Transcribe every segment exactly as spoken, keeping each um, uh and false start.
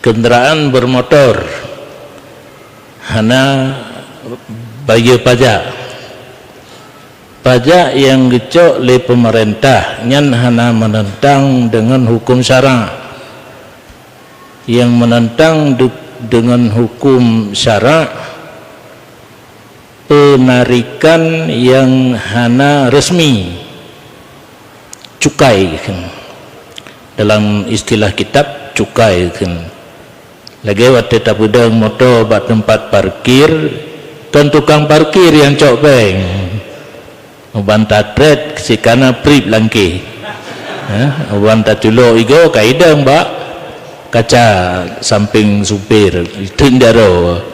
Kendaraan bermotor hana bayeue pajak. Pajak nyang geucok lé peumeurintah nyan hana meunentang deungon huköm syara. Nyang meunentang de-, deungon huköm syara, peunarikan nyang hana resmi, cukai kheun. Dalam istilah kitab, cukai kheun. Lagée watée tapeudong moto bak teumpat parkir, kon tukang parkir nyang cok péng. Uban tatrét sikana prip langkée. Ha? Uban taculok igoe ka idong bak kaca sampéng supir, teun jaroe.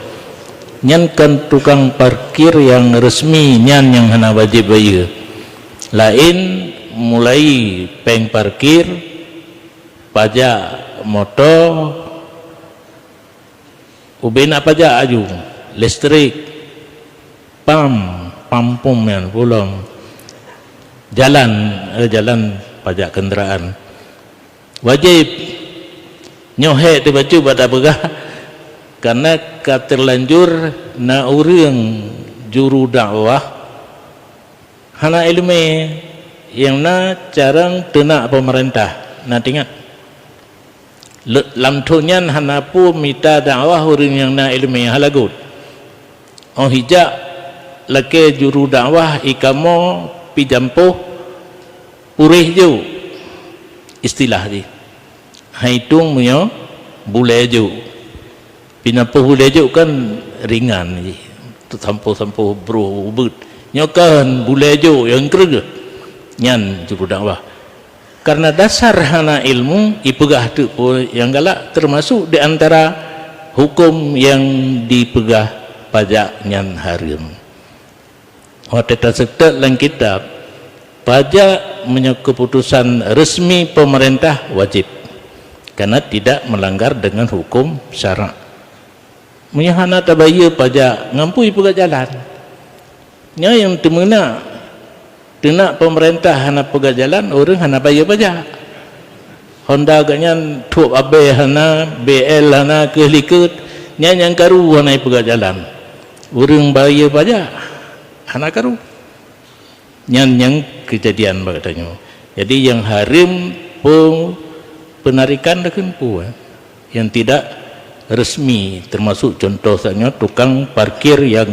Nyan kon tukang parkir nyang resmi, nyan nyang hana wajéb bayeue. Laén mulai péng parkir, pajak moto, ubé na pajak aju, listrik, pam, pam pom nyan, pulom, jalan, eh, jalan pajak kendaraan. Wajéb. Nyoe hék teubacut bak tapeugah, karena ka terlanjur na ureuëng juru dakwah hana iéleumé, nyang na carong teunak peumeurintah. Na teuingat, le-, lam thon nyan hana peue mita dakwah ureuëng nyang na iéleumé, hana lagot. Óh ijak lakée juru dakwah, ikamoe pih jampoh, puréh jok, istilah jih. Hai tueng meunyoe bulée jok. Pih na peue bulée jok kan ringan jih, teusampoh-sampoh broh ubeut. Nyoe kan bulée jok nyang kreueh. Nyan juru dakwah. Karena dasar hana ilmu, ipeugah teuk peue nyang galak, termasuk di antara huköm nyang dipeugah pajak nyan hareuem. Watée taseutôt lam kitab, pajak meunyoe keuputosan resmi peumeurintah wajéb, karena tidak melanggar deungon huköm syara. Meunyoe hana tabayeue pajak, ngon peue ipeugah jalan? Nyoe nyang teumeunak, teunak peumeurintah hana peugah jalan, ureuëng hana bayeue pajak. Honda geuhnyan thueb abée hana, B L hana, keuh likot, nyan nyang karu hana ipeugah jalan. Ureuëng bayeue pajak hana karu. Nyan nyang keujadian bak tanyoe. Jadi nyang hareuem pe-, peunarikan deukeuen peue, eh, nyang tidak resmi, termasuk contoh saat nyoe tukang parkir nyang